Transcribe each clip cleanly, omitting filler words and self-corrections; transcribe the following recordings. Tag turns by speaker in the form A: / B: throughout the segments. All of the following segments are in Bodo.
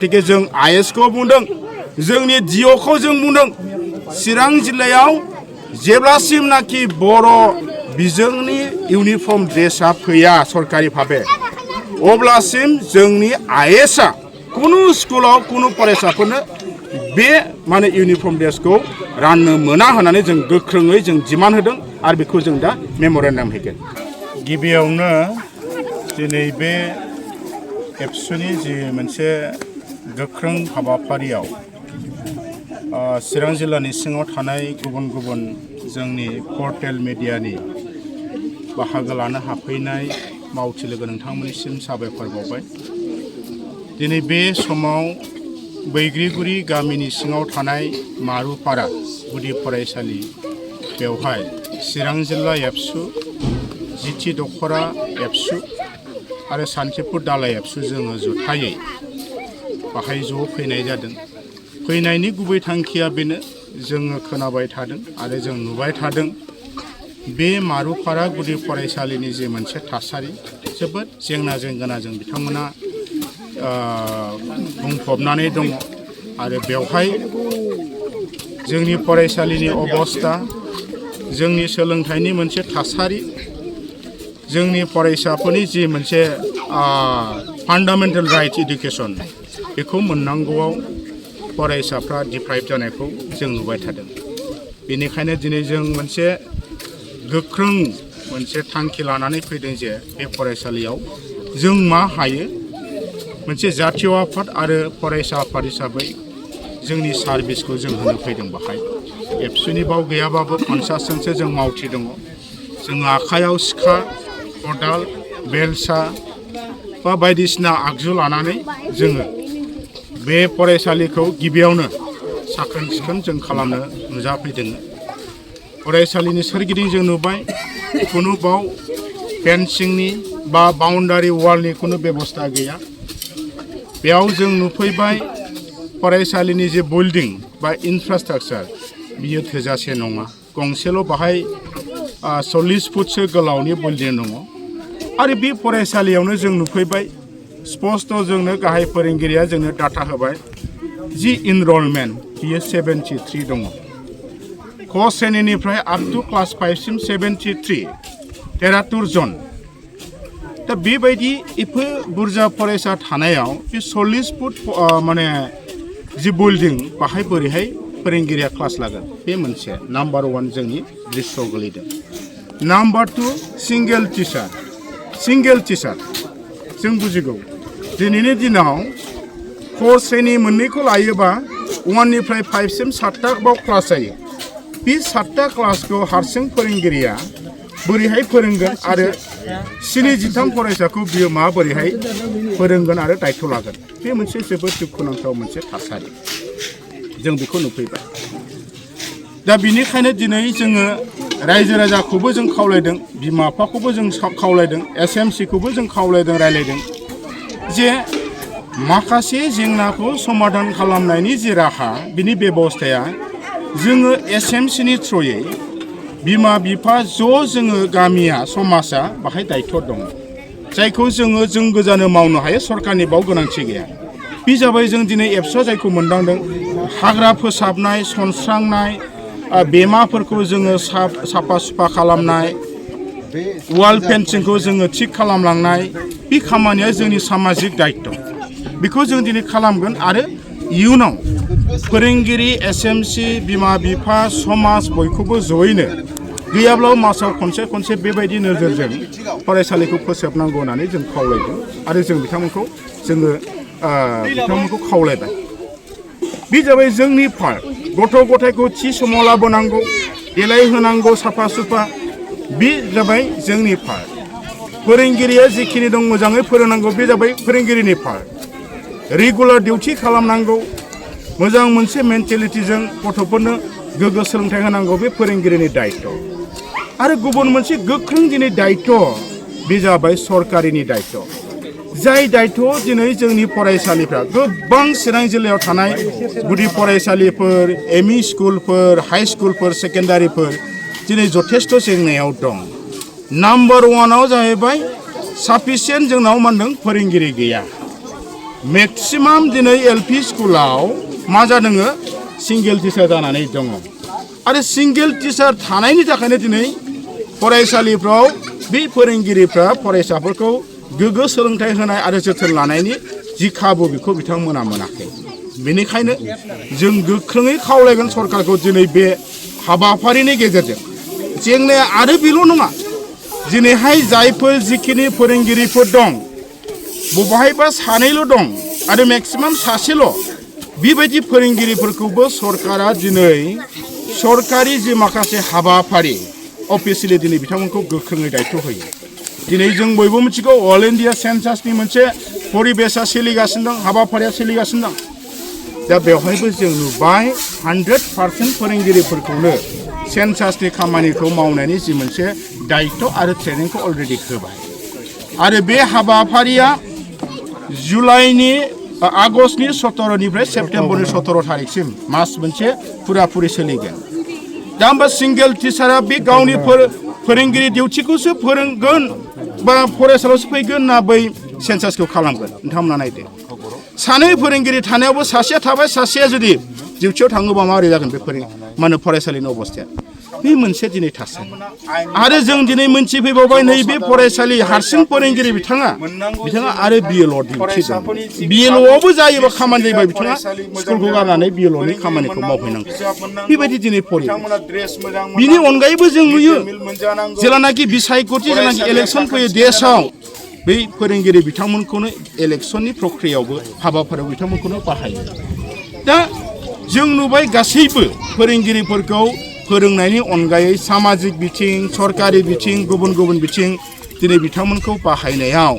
A: थिके जों आइएस को बुंदों जोंनि डिअ खौ जों बुंदों चिरां जिल्लायाव जेब्लासिम नाखि बर' बिजोंनि इउनिफर्म ड्रेसा फैया सरकारि भाबे अब्लासिम जोंनि आइएसआ कुनु स्कुलाव कुनु फरायसाफोरनो बे माने इउनिफर्म ड्रेसखौ राननो मोना होननानै जों गोख्रोङै जों डिमान्ड होदों आरो बेखौ जों दा मेम'रेन्डाम होगोन। गिबियावनो दिनै बे एबसुनि जि मोनसे गोख्रों हाबाफारियाव चिरां जिल्लानि सिङाव थानाय गुबुन गुबुन जोंनि पर्टेल मिडियानि बाहागो लानो हाफैनाय मावथि लोगो नोंथांमोननिसिम साबायखर बावबाय। दिनै बे समाव बैग्रिगुरि गामिनि सिङाव थानाय मारुपारा गुदि फरायसालि बेवहाय चिरां जिल्ला एबसु जिथि दख'रा एबसु आरो सान्थिपुर दालाय एबसु जोङो जथायै बाहाय ज' फैनाय जादों। फैनायनि गुबै थांखिया बेनो जोङो खोनाबाय थादों आरो जों नुबाय थादों बे मारुपारा गुदि फरायसालिनि जे मोनसे थासारि जोबोद जेंना जेंगोनाजों बिथांमोना बुंफबनानै दङ आरो बेवहाय जोंनि फरायसालिनि अबस्था जोंनि सोलोंथाइनि मोनसे थासारि जोंनि फरायसाफोरनि जि मोनसे फान्डामेन्टेल राइट एडुकेसन बेखौ मोननांगौआव फरायसाफ्रा डिप्राइभ जानायखौ जों नुबाय थादों। बेनिखायनो दिनै जों मोनसे गोख्रों मोनसे थांखि लानानै फैदों जे बे फरायसालियाव जों मा हायो मोनसे जातीय आफाद आरो फरायसा आफाद हिसाबै जोंनि सार्भिसखौ जों होनो फैदों। बाहाय एबसुनि बाव गैयाबाबो 50 जनसो जों मावथि दङ। जों आखायाव सिखा खदाल बेलसा बा बायदिसिना आगजु लानानै जोङो बे फरायसालिखौ गिबियावनो साखोन सिखोन जों खालामनो नुजाफैदों। फरायसालिनि सोरगिदिं जों नुबाय खुनु बाव फेन्सिंनि बा बाउन्डारि वालनि खुनु बेबस्था गैया। बेयाव जों नुफैबाय फरायसालिनि जे बिल्डिं बा इनफ्रास्ट्राक्चार बियो थोजासे नङा। गंसेल' बाहाय 40 फुटसो गोलावनि बिल्डिं दङ आरो बे फरायसालियावनो जों नुफैबाय स्पष्ट जोंनो गाहाय फोरोंगिरिया जोंनो डाटा होबाय जि इनरलमेन्ट बियो 73 दङ। क श्रेणीनिफ्राय आप टु क्लास 5 सिम 73 जन। दा बेबायदि एफा बुरजा फरायसा थानायाव बे 40 फुट माने जि बिल्डिं बाहाय बोरैहाय फोरोंगिरिया क्लास लागोन बे मोनसे नाम्बार 1 जोंनि दृश्यआव गोलैदों। नाम्बार 2 सिंगेल टिचार जों बुजिगौ दिनैनि दिनाव क श्रेणी मोननैखौ लायोबा 1 निफ्राय 5 सिम 7टा बाव क्लास जायो। बे 7टा क्लासखौ हारसिं फोरोंगिरिया बोरैहाय फोरोंगोन आरो 73 फरायसाखौ बियो माबोरैहाय फोरोंगोन आरो दायथ' लागोन बे मोनसे जोबोद दुखुनांथाव मोनसे थासारि जों बेखौ नुफैबाय। दा बिनिखायनो दिनै जोङो रायजो राजाखौबो जों खावलायदों बिमा बिफाखौबो जों खावलायदों SMCखौबो जों खावलायदों रायलायदों जे माखासे जेंनाखौ समाधान खालामनायनि जि राहा बिनि बेबस्थाया जोङो SMCनि थ्रुयै बिमा बिफा जोङो गामिया समाजा बाहाय दायथ' दङ जायखौ जों गोजानो मावनो हायो सरकारनि बाव गोनांथि गैया। बे जाबाय जों दिनै एबसुआ जायखौ मोनदांदों हाग्रा फोसाबनाय सनस्रांनाय बेमाफोरखौ जोङो साफा सुफा खालामनाय वाल फेन्सिंखौ जोङो थिग खालामलांनाय बे खामानिया जोंनि सामाजिक दायित्व बेखौ जों दिनै खालामगोन आरो इयुनाव फोरोंगिरि SMC बिमा बिफा समाज बयखौबो जयैनो गैयाब्लाबो मासाव खनसे बेबायदि नोजोरजों फरायसालिखौ फोसाबनांगौ होननानै जों खावलायदों आरो जों बिथांमोनखौ खावलायबाय। बे जाबाय जोंनि पार्ट गथ' गथायखौ थि समाव लाबोनांगौ देलायहोनांगौ साफा सुफा बे जाबाय जोंनि पार्ट। फोरोंगिरिया जिखिनि दं मोजाङै फोरोंनांगौ बे जाबाय फोरोंगिरिनि पार्ट। रेगुलार डिउटि खालामनांगौ मोजां मोनसे मेन्टेलिटिजों गथ'फोरनो गोग्गो सोलोंथाइ होनांगौ बे फोरोंगिरिनि दायित्व आरो गुबुन मोनसे गोख्रों दिनै दायित्व बे जाबाय सरकारिनि दायित्व जाय दायित्वआव दिनै जोंनि फरायसालिफ्रा गोबां चिरां जिल्लायाव थानाय गुदि फरायसालिफोर ME स्कुलफोर हाई स्कुलफोर सेकेन्डारिफोर दिनै जथेस्थ' जेंनायाव दं। नाम्बार 1आव जाहैबाय साफिसियेन्ट जोंनाव मा होनदों फोरोंगिरि गैया। मेक्सिमाम दिनै एलपि स्कुलाव मा जादों सिंगेल टिचार जानानै दङ आरो सिंगेल टिचार थानायनि थाखायनो दिनै फरायसालिफ्राव बे फोरोंगिरिफ्रा फरायसाफोरखौ गोग्गो सोलोंथाइ होनाय आरो जोथोन लानायनि जि खाबु बेखौ बिथांमोना मोनाखै बेनिखायनो जों गोख्रोङै खावलायगोन सरकारखौ दिनै बे हाबाफारिनि गेजेरजों जेंनाया आरो बेल' नङा दिनैहाय जायफोर जिखिनि फोरोंगिरिफोर दं बबेहायबा सानैल' दं आरो मेक्सिमाम सासेल' बेबायदि फोरोंगिरिफोरखौबो सरकारा दिनै सरकारि जि माखासे हाबाफारि अफिसियेलि दिनै बिथांमोनखौ गोख्रोङै दायित्व होयो दिनै जों बयबो मिथिगौ अल इन्डिया सेन्सासनि मोनसे परिबेसा सोलिगासिनो दं हाबाफारिया सोलिगासिनो दं दा बेवहायबो जों नुबाय 100% फोरोंगिरिफोरखौनो सेन्सासनि खामानिखौ मावनायनि जि मोनसे दायित्व आरो ट्रेनिंखौ अलरेडि होबाय आरो बे हाबाफारिया जुलाइनि आगस्टनि 17निफ्राय सेप्तेम्बरनि 17 थारिखसिम मास मोनसे फुराफुरि सोलिगोन दा होमबा सिंगेल टिचारा बे गावनि फोरोंगिरि डिउटिखौसो फोरोंगोन बा फरायसालियावसो फैगोन ना बै सेन्सासखौ खालामगोन नोंथांमोना नायदो सानै फोरोंगिरि थानायावबो सासेया थाबाय सासेया जुदि डिउटियाव थाङोबा माबोरै जागोन बे माने फरायसालिनि अबस्थाया बे मोनसे दिनै थासारि आरो जों दिनै मोनथिफैबावबाय नैबे फरायसालि हारसिं फोरोंगिरि बिथाङा आरो बिएलअ डिउटि दं बिएलअआवबो जायोबा खामानि जायोबा बिथाङा स्कुलखौ गारनानै बिएलअनि खामानिखौ मावहैनांगौ बेबायदि दिनै परिबेस बिनि अनगायैबो जों नुयो जेलानाखि बिसायख'थि जेलानाखि इलेक्सन फैयो देशआव बै फोरोंगिरि बिथांमोनखौनो इलेक्सननि प्रक्रियायावबो हाबाफारियाव बिथांमोनखौनो बाहायो दा जों नुबाय गासैबो फोरोंगिरिफोरखौ फोरोंनायनि अनगायै सामाजिक बिथिं सरकारि बिथिं गुबुन गुबुन बिथिं दिनै बिथांमोनखौ बाहायनायाव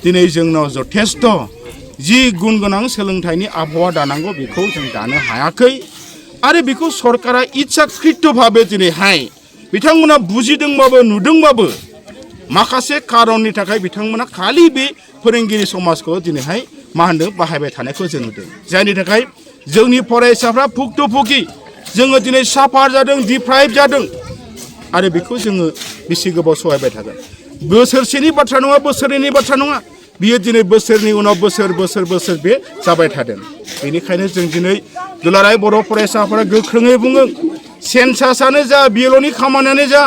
A: दिनै जोंनाव जथेस्थ' जि गुन गोनां सोलोंथाइनि आबहावा दानांगौ बेखौ जों दानो हायाखै आरो बेखौ सरकारा इच्छाकृतभाबे दिनैहाय बिथांमोना बुजिदोंबाबो नुदोंबाबो माखासे खारननि थाखाय बिथांमोना खालि बे फोरोंगिरि समाजखौ दिनैहाय मा होनदों बाहायबाय थानायखौ जों नुदों जायनि थाखाय जोंनि फरायसाफ्रा भुक्तभोगि जोङो दिनै साफार जादों डिप्राइभ जादों आरो बेखौ जोङो बेसे गोबाव सहायबाय थागोन बोसोरसेनि बाथ्रा नङा बोसोरनैनि बाथ्रा नङा बियो दिनै बोसोरनि उनाव बोसोर बे जाबाय थादों बेनिखायनो जों दिनै दुलाराय बर' फरायसाफोरा गोख्रोङै बुङो सेन्सासआनो जा बिएलअनि खामानियानो जा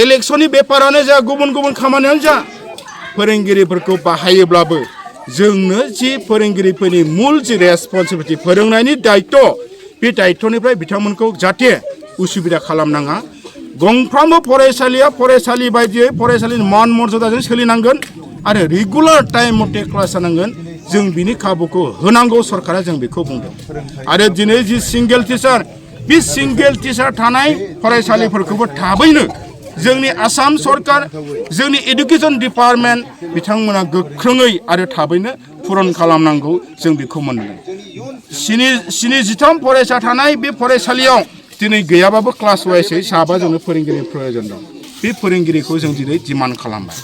A: इलेक्सननि बेपारानो जा गुबुन गुबुन खामानियानो जा फोरोंगिरिफोरखौ बाहायोब्लाबो जोंनो जि फोरोंगिरिफोरनि मुल जि रेसपन्सिबिलिटि फोरोंनायनि दायित्व बे दायित्वनिफ्राय बिथांमोनखौ जाहाथे उसुबिदा खालामनाङा गंफ्रोमबो फरायसालिया फरायसालि बायदियै फरायसालिनि मान मर्यादाजों सोलिनांगोन आरो रेगुलार टाइम मथे क्लास जानांगोन जों बिनि खाबुखौ होनांगौ सरकारा जों बेखौ बुंदों आरो दिनै जि सिंगेल टिचार बे सिंगेल टिचार थानाय फरायसालिफोरखौबो थाबैनो जोंनि आसाम सरकार जोंनि एडुकेशन डिपार्टमेन्ट बिथांमोना गोख्रोङै आरो थाबैनो पुरन खालामनांगौ जों बेखौ मोनदों 73 फरायसा थानाय बे फरायसालियाव दिनै गैयाबाबो क्लास वाइसै साबा जोंनो फोरोंगिरिनि प्रयोजन दं बे फोरोंगिरिखौ जों दिनै डिमान्ड खालामबाय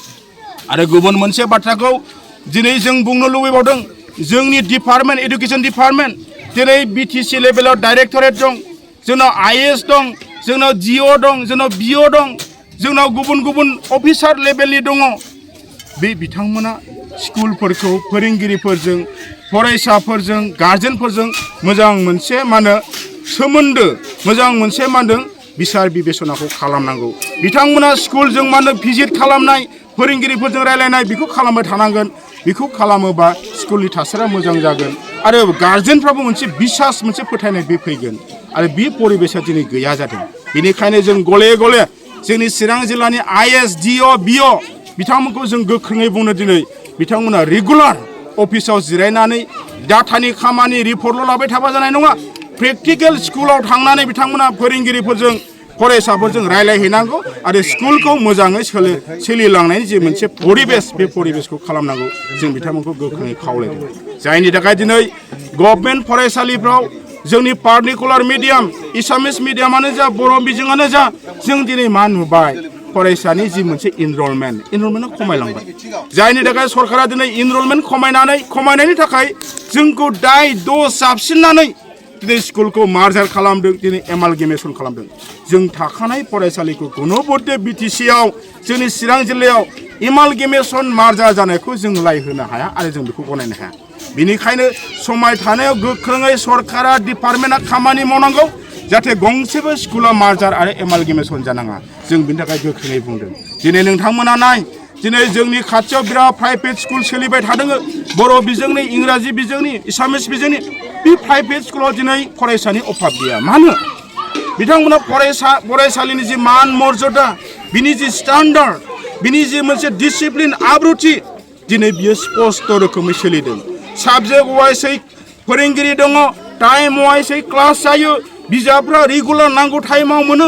A: आरो गुबुन मोनसे बाथ्राखौ दिनै जों बुंनो लुबैबावदों जोंनि डिपार्टमेन्ट एडुकेशन डिपार्टमेन्ट दिनै बिटिसि लेभेलाव डाइरेक्टरेट दं जोंनाव आइएएस दं जोंनाव जिअ दं जोंनाव बिअ दं जोंनाव गुबुन गुबुन अफिसार लेभेलनि दङ बे बिथांमोना स्कुलफोरखौ फोरोंगिरिफोरजों फरायसाफोरजों गार्जेनफोरजों मोजां मोनसे मा होनो सोमोन्दो मोजां मोनसे मा होनदों बिसार बिबेचनाखौ खालामनांगौ बिथांमोना स्कुलजों मा होनो भिजिट खालामनाय फोरोंगिरिफोरजों रायलायनाय बेखौ खालामबाय थानांगोन बेखौ खालामोबा स्कुलनि थासारिया मोजां जागोन आरो गार्जेनफ्राबो मोनसे बिसास मोनसे फोथायनाय बे फैगोन आरो बे परिबेसा दिनै गैया जादों बेनिखायनो जों गले गले जोंनि चिरां जिल्लानि आइएएस डिअ बिअ बिथांमोनखौ जों गोख्रोङै बुंनो दिनै बिथांमोना रेगुलार अफिसाव जिरायनानै डाटानि खामानि रिपर्टल' लाबाय थाबा जानाय नङा प्रेक्टिकेल स्कुलाव थांनानै बिथांमोना फोरोंगिरिफोरजों फरायसाफोरजों रायलायहैनांगौ आरो स्कुलखौ मोजाङै सोलिलांनायनि जे मोनसे परिबेस बे परिबेसखौ खालामनांगौ जों बिथांमोनखौ गोख्रोङै खावलायदों जायनि थाखाय दिनै गभर्नमेन्ट फरायसालिफ्राव जोंनि पार्टिकुलार मिडियाम एसामिस मिडियामानो जा बर' बिजोङानो जा जों दिनै मा नुबाय फरायसानि जि मोनसे इनरलमेन्टआ खमायलांबाय जायनि थाखाय सरकारा दिनै इनरलमेन्ट खमायनायनि थाखाय जोंखौ दाय दस जाबसिननानै दिनै स्कुलखौ मार्जार खालामदों दिनै एमालगेमेसन खालामदों जों थाखानाय फरायसालिखौ गणबद्ध बिटिसिआव जोंनि चिरां जिल्लायाव एमालगेमेसन मार्जार जानायखौ जों लायहोनो हाया आरो जों बेखौ गनायनो हाया बिनिखायनो समाय थानायाव गोख्रोङै सरकारा डिपार्टमेन्टआ खामानि मावनांगौ जाहाथे गंसेबो स्कुला मार्जार आरो एमालगेमेसन जानाङा जों बिनि थाखाय गोख्रोङै बुंदों दिनै नोंथांमोना नाय दिनै जोंनि खाथियाव बिराद प्राइभेट स्कुल सोलिबाय थादों बर' बिजोंनि इंराजि बिजोंनि एसामिस बिजोंनि बे प्राइभेट स्कुलाव दिनै फरायसानि अभाब गैया मानो बिथांमोना फरायसालिनि जि मान मर्यादा बिनि जि स्टान्डार्ड बिनि जि मोनसे डिसिप्लिन आब्रुथि दिनै बियो स्पष्ट रोखोमै सोलिदों साबजेक्ट वाइसै फोरोंगिरि दङ टाइम वाइसै क्लास जायो बिजाबफ्रा रेगुलार नांगौ टाइमाव मोनो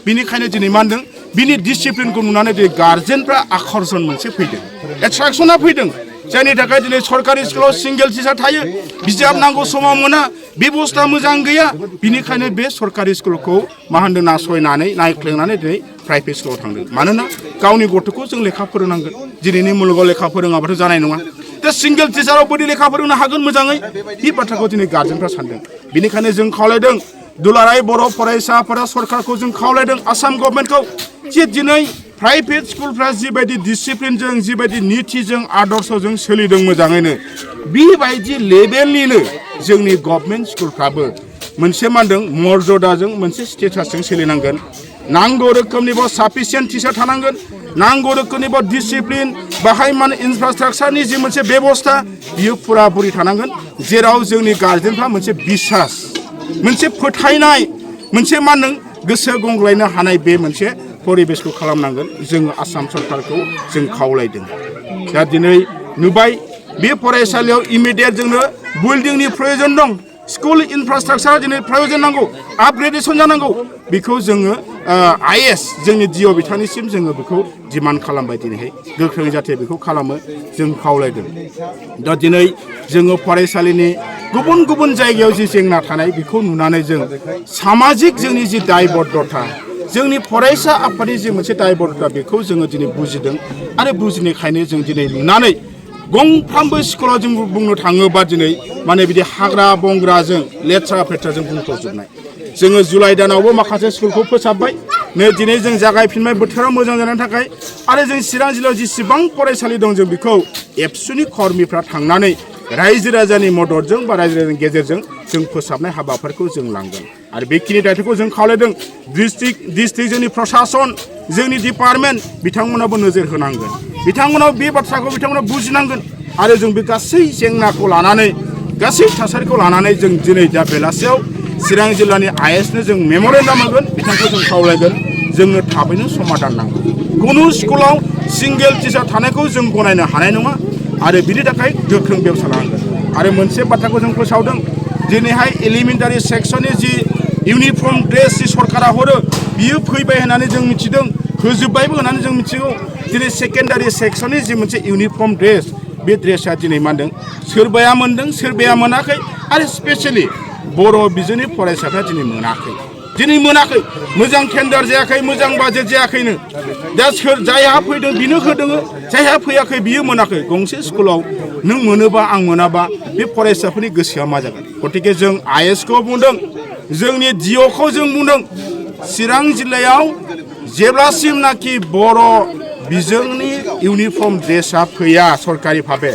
A: बिनिखायनो दिनै मा होनदों बिनि डिसिप्लिनखौ नुनानै दिनै गार्जेनफ्रा आकर्षण मोनसे फैदों एट्राक्सना फैदों जायनि थाखाय दिनै सरकारि स्कुलाव सिंगेल टिचार थायो बिजाब नांगौ समाव मोना बेबस्था मोजां गैया बिनिखायनो बे सरकारि स्कुलखौ मा होनदों नासयनानै नायख्लेंनानै दिनै प्राइभेट स्कुलाव थांदों मानोना गावनि गथ'खौ जों लेखा फोरोंनांगोन दिनैनि मुलुगाव लेखा फोरोङाबाथ' जानाय नङा दा सिंगेल टिचाराव बोरै लेखा फोरोंनो हागोन मोजाङै बे बाथ्राखौ दिनै गार्जेनफ्रा सानदों बिनिखायनो जों खावलायदों दुलाराय बर' फरायसाफोरा सरकारखौ जों खावलायदों आसाम गभर्नमेन्टखौ जे दिनै प्राइभेट स्कुलफ्रा जिबायदि डिसिप्लिनजों जिबायदि नितिजों आदर्शजों सोलिदों मोजाङैनो बेबायदि लेभेलनिनो जोंनि गभर्नमेन्ट स्कुलफ्राबो मोनसे मा होनदों मर्यादाजों मोनसे स्टेटासजों सोलिनांगोन नांगौ रोखोमनिबो साफिसियेन्ट टिचार थानांगोन नांगौ रोखोमनिबो डिसिप्लिन बाहाय माने इनफ्रास्ट्राक्चारनि जि मोनसे बेबस्था बियो पुरापुरि थानांगोन जेराव जोंनि गार्जेनफ्रा मोनसे बिसास मोनसे फोथायनाय मोनसे मा होनदों गोसो गंग्लायनो हानाय बे मोनसे परिबेसखौ खालामनांगोन जोङो आसाम सरकारखौ जों खावलायदों दा दिनै नुबाय बे फरायसालियाव इमिडियेट जोंनो बिल्डिंनि प्रयोजन दं स्कुल इनफ्रास्ट्राक्चार दिनै प्रयोजन नांगौ आपग्रेडेसन जानांगौ बेखौ जोङो आइएस जोंनि डिअ बिथांनिसिम जोङो बेखौ डिमान्ड खालामबाय दिनैहाय गोख्रों जाहाथे बेखौ खालामो जों खावलायदों दा दिनै जोङो फरायसालिनि गुबुन गुबुन जायगायाव जि जेंना थानाय बेखौ नुनानै जों सामाजिक जोंनि जि दायबद्धता जोंनि फरायसा आफादनि जि मोनसे दायबद्धता बेखौ जोङो दिनै बुजिदों आरो बुजिनायखायनो जों दिनै नुनानै गंफ्रामबो स्कुलाव जों बुंनो थाङोबा दिनै माने बिदि हाग्रा बंग्राजों लेथ्रा फेथ्राजों बुंफबजोबनाय जोङो जुलाइ दानावबो माखासे स्कुलखौ फोसाबबाय नै दिनै जों जागायफिनबाय बोथोरा मोजां जानायनि थाखाय आरो जों चिरां जिल्लायाव जेसेबां फरायसालि दं जों बेखौ एबसुनि कर्मिफ्रा थांनानै रायजो राजानि मददजों बा रायजो राजानि गेजेरजों जों फोसाबनाय हाबाफारिखौ जों लांगोन आरो बेखिनि दायथ'खौ जों खावलायदों डिस्ट्रिक्ट जोंनि प्रसासन जोंनि डिपार्टमेन्ट बिथांमोनाबो नोजोर होनांगोन बिथांमोनाव बे बाथ्राखौ बिथांमोना बुजिनांगोन आरो जों बे गासै जेंनाखौ लानानै गासै थासारिखौ लानानै जों दिनै दा बेलासियाव चिरां जिल्लानि आइएसनो जों मेम'रेन्डाम होगोन बिथांखौ जों खावलायगोन जोंनो थाबैनो समाधान नांगौ खुनु स्कुलाव सिंगेल टिचार थानायखौ जों गनायनो हानाय नङा आरो बिनि थाखाय गोख्रों बेबस्था लानांगोन आरो मोनसे बाथ्राखौ जों फोसावदों दिनैहाय एलिमेन्टारि सेक्सननि जि इउनिफर्म ड्रेस जि सरकारा हरो बियो फैबाय होननानै जों मिथिदों होजोब्बायबो होननानै जों मिथिगौ दिनै सेकेन्डारि सेक्सननि जि मोनसे इउनिफर्म ड्रेस बे ड्रेसा दिनै मा होनदों सोरबाया मोनदों सोरबाया मोनाखै आरो स्पेसियेलि बर' बिजोंनि फरायसाफ्रा दिनै मोनाखै मोजां टेन्डार जायाखै मोजां बाजेट जायाखैनो दा जायहा फैदों बिनो होदों जायहा फैयाखै बियो मोनाखै गंसे स्कुलाव नों मोनोबा आं मोनाबा बे फरायसाफोरनि गोसोआ मा जागोन गतिके जों आइएसखौ बुंदों जोंनि डिअखौ जों बुंदों चिरां जिल्लायाव जेब्लासिमनाखि बर' बिजोंनि इउनिफर्म ड्रेसा फैया सरकारि भाबे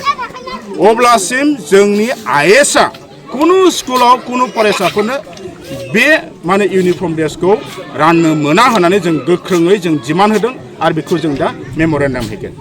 A: अब्लासिम जोंनि आइएसआ कुनु स्कुलाव कुनु फरायसाफोरनो बे माने इउनिफर्म ड्रेसखौ राननो मोना होननानै जों गोख्रोङै जों डिमान्ड होदों आरो बेखौ जों दा मेम'रेन्डाम होगोन